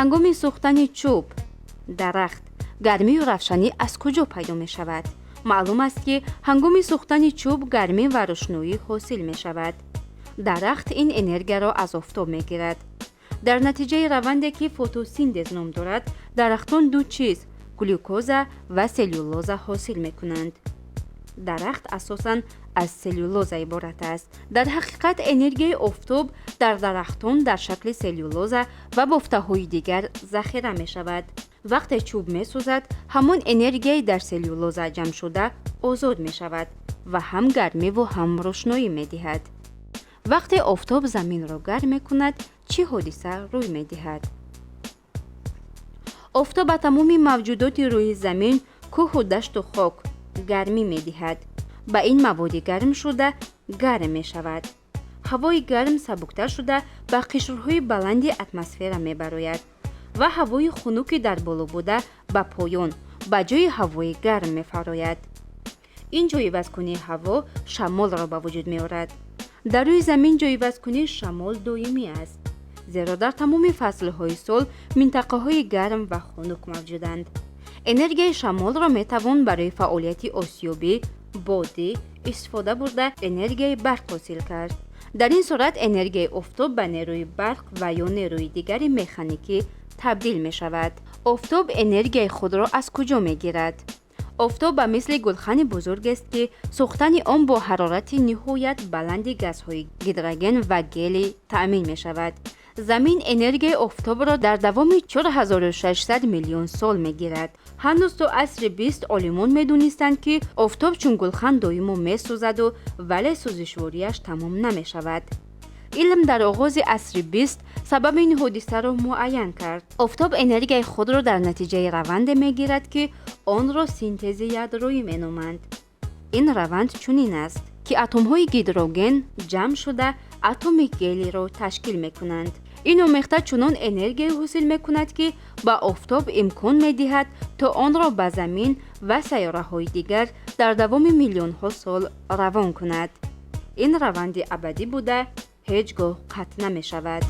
Ҳангоми сӯхтани чӯб, дарахт, гармию равшанӣ аз куҷо пайдо мешавад? Маълум аст, ки ҳангоми сӯхтани чӯб гармӣ ва рӯшноӣ ҳосил мешавад. Дарахт ин энергияро аз офтоб мегирад. Дар натиҷаи раванде, ки фотосинтез ном дорад, дарахтон ду чиз, глюкоза ва селлюлоза ҳосил мекунанд. Дарахт асосан аз селлюлоза иборат аст. Дар ҳақиқат, энергияи офтоб дар дарахтон дар шакли селлюлоза ва бофтаҳои дигар захира мешавад. Вақте чӯб месӯзад, ҳамон энергияи дар селлюлоза ҷамъшуда озод мешавад ва ҳам гармиву ҳам рӯшноӣ медиҳад. Вақте офтоб заминро гарм мекунад, чӣ ҳодиса рӯй медиҳад? Офтоб ба тамоми мавҷудоти рӯи замин, кӯҳу дашту хок гармӣ медиҳад. Ба ин маводи гармшуда гарм мешавад. Ҳавои гарм сабуктар шуда, ба қишрҳои баланди атмосфера мебарояд ва ҳавои хунуки дар боло буда ба поён, ба ҷои ҳавои гарм мефарояд. Ин ҷойивазкунии ҳаво шамолро ба вуҷуд меорад. Дар рӯи замин ҷойивазкунии шамол доимӣ аст, зеро дар тамоми фаслҳои сол минтақаҳои гарм ва хунук мавҷуданд. Энергияи шамолро метавон барои фаъолияти осиёбӣ бодӣ истифода бурда, энергияи барқ ҳосил кард. Дар ин сурат энергияи офтоб ба нерӯи барқ ва ё нерӯи дигари механикӣ табдил мешавад. Офтоб энергияи худро аз куҷо мегирад? Офтоб ба мисли гулхани бузургест, ки сӯхтани он бо ҳарорати ниҳоят баланди газҳои гидроген ва гелий таъмин мешавад. Замин энергияи офтобро дар давоми 4600 миллион сол мегирад. Ҳанӯз то асри 20 олимон медонистанд, ки офтоб чун гулхан доимо месӯзаду, вале сӯзишвориаш тамом намешавад. Илм дар оғози асри 20 сабаби ин ҳодисаро муайян кард. Офтоб энергияи худро дар натиҷаи раванде мегирад, ки онро синтези ядроӣ меноманд. Ин раванд чунин аст, ки атомҳои гидроген ҷамъ шуда, атоми гелийро ташкил мекунанд. Ин омехта чунон энергияе ҳосил мекунад, ки ба офтоб имкон медиҳад, то онро ба замин ва сайёраҳои дигар дар давоми миллионҳо сол равон кунад. Ин раванди абадӣ буда, ҳеҷ гоҳ қатъ намешавад.